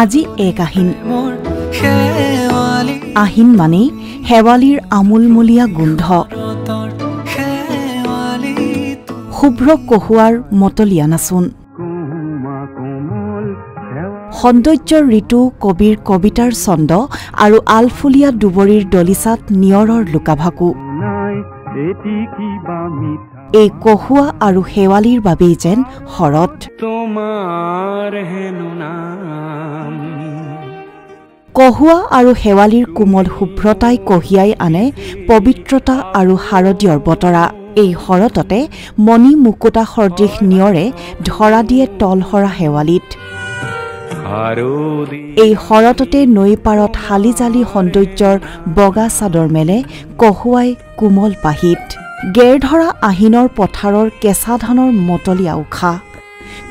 আজি এক আহিন। আহিন মানেই শেৱালিৰ আমোলমোলীয়া গোন্ধ, শুভ্ৰ কহুৱাৰ মতলীয়া নাচোন। সৌন্দৰ্যৰ ঋতু কবিৰ কবিতাৰ ছন্দ আৰু আলফুলীয়া দুবৰিৰ দলিচাত নিয়ৰৰ লুকাভাকু। এই কহুৱা আৰু শেৱালিৰ বাবেই যেন শৰৎ। কহুৱা আৰু শেৱালিৰ কোমল শুভ্ৰতাই কঢ়িয়াই আনে পবিত্ৰতা আৰু শাৰদীয়ৰ বতৰা। এই শৰততে মণি মুকুতা সদৃশ নিয়ৰে ধৰা দিয়ে তলসৰা শেৱালিত। এই শৰততে নৈ পাৰত হালি জালি সৌন্দৰ্যৰ বগা চাদৰ মেলে কহুৱাই কোমল পাহিত। গেৰ ধৰা আহিনৰ পথাৰৰ কেঁচা ধানৰ মতলীয়া উশাহ,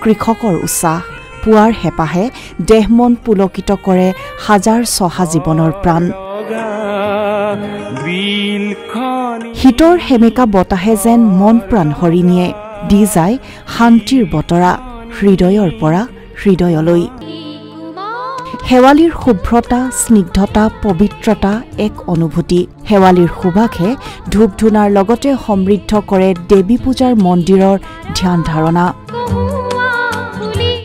কৃষকৰ উৎসাহ, পুৱাৰ হেঁপাহে দেহ মন পুলকিত কৰে হাজাৰ চহা জীৱনৰ প্ৰাণ। শীতৰ সেমেকা বতাহে যেন মন প্ৰাণ হৰি নিয়ে, দি যায় শান্তিৰ বতৰা হৃদয়ৰ পৰা হৃদয়লৈ। শেৱালিৰ শুভ্ৰতা, স্নিগ্ধতা, পবিত্ৰতা এক অনুভূতি। শেৱালিৰ সুবাসে ধূপ ধূনাৰ লগতে সমৃদ্ধ কৰে দেৱী পূজাৰ মন্দিৰৰ ধ্যান ধাৰণা।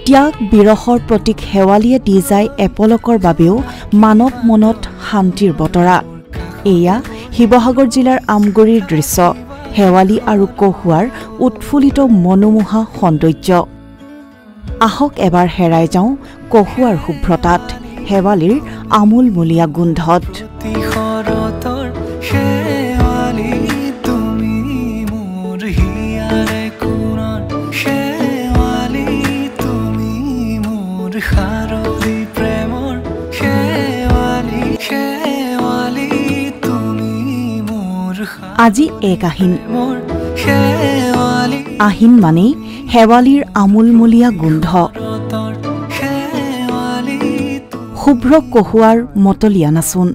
ত্যাগ বিৰহৰ প্ৰতীক শেৱালিয়ে দি যায় এপলকৰ বাবেও মানৱ মনত শান্তিৰ বতৰা। এয়া শিৱসাগৰ জিলাৰ আমগুৰিৰ দৃশ্য, শেৱালি আৰু কহুৱাৰ উৎফুল্লিত মনোমোহা সৌন্দৰ্য। আহক এবাৰ হেৰাই যাওঁ কহুৱাৰ শুভ্ৰতাত, শেৱালিৰ আমোলমোলীয়া গোন্ধত। আজি এক আহিন। আহিন মানেই শেৱালিৰ আমোলমোলীয়া গোন্ধ, শুভ্ৰ কহুৱাৰ মতলীয়া নাচোন।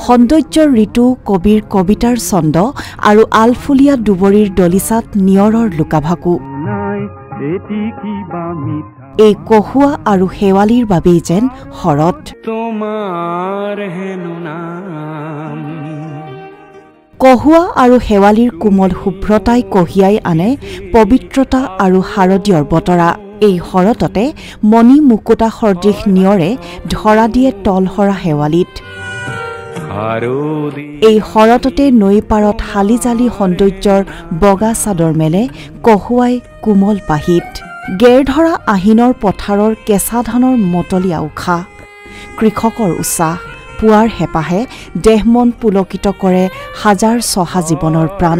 সৌন্দৰ্যৰ ঋতু কবিৰ কবিতাৰ ছন্দ আৰু আলফুলীয়া দুবৰিৰ দলিচাত নিয়ৰৰ লুকাভাকু। এই কহুৱা আৰু শেৱালিৰ বাবেই যেন শৰৎ। কহুৱা আৰু শেৱালিৰ কোমল শুভ্ৰতাই কঢ়িয়াই আনে পবিত্ৰতা আৰু শাৰদীয়ৰ বতৰা। এই শৰততে মণি মুকুতা সদৃশ নিয়ৰে ধৰা দিয়ে তলসৰা শেৱালিত। এই শৰততে নৈ পাৰত হালি জালি সৌন্দৰ্যৰ বগা চাদৰ মেলে কহুৱাই কোমল পাহিত। গেৰ ধৰা আহিনৰ পথাৰৰ কেঁচা ধানৰ মতলীয়া উশাহ, কৃষকৰ উৎসাহ, পুৱাৰ হেঁপাহে দেহ মন পুলকিত কৰে হাজাৰ চহা জীৱনৰ প্ৰাণ।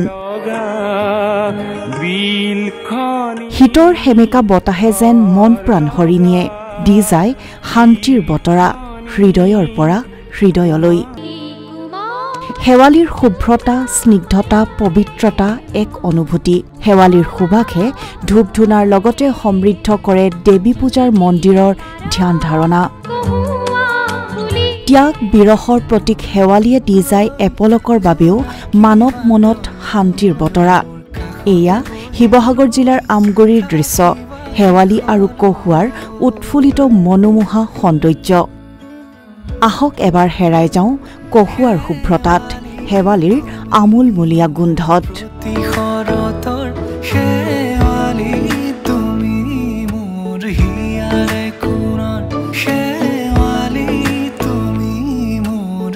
শীতৰ সেমেকা বতাহে যেন মন প্ৰাণ হৰি নিয়ে, দি যায় শান্তিৰ বতৰা হৃদয়ৰ পৰা হৃদয়লৈ। শেৱালিৰ শুভ্ৰতা, স্নিগ্ধতা, পবিত্ৰতা এক অনুভূতি। শেৱালিৰ সুবাসে ধূপ ধূনাৰ লগতে সমৃদ্ধ কৰে দেৱী পূজাৰ মন্দিৰৰ ধ্যান ধাৰণা। ত্যাগ বিৰহৰ প্ৰতীক শেৱালিয়ে দি যায় এপলকৰ বাবেও মানৱ মনত শান্তিৰ বতৰা। এয়া শিৱসাগৰ জিলাৰ আমগুৰিৰ দৃশ্য, শেৱালি আৰু কহুৱাৰ উৎফুল্লিত মনোমোহা সৌন্দৰ্য। আহক এবাৰ হেৰাই যাওঁ কহুৱাৰ শুভ্ৰতাত, শেৱালিৰ আমোলমোলীয়া গোন্ধত। তুমি মোৰ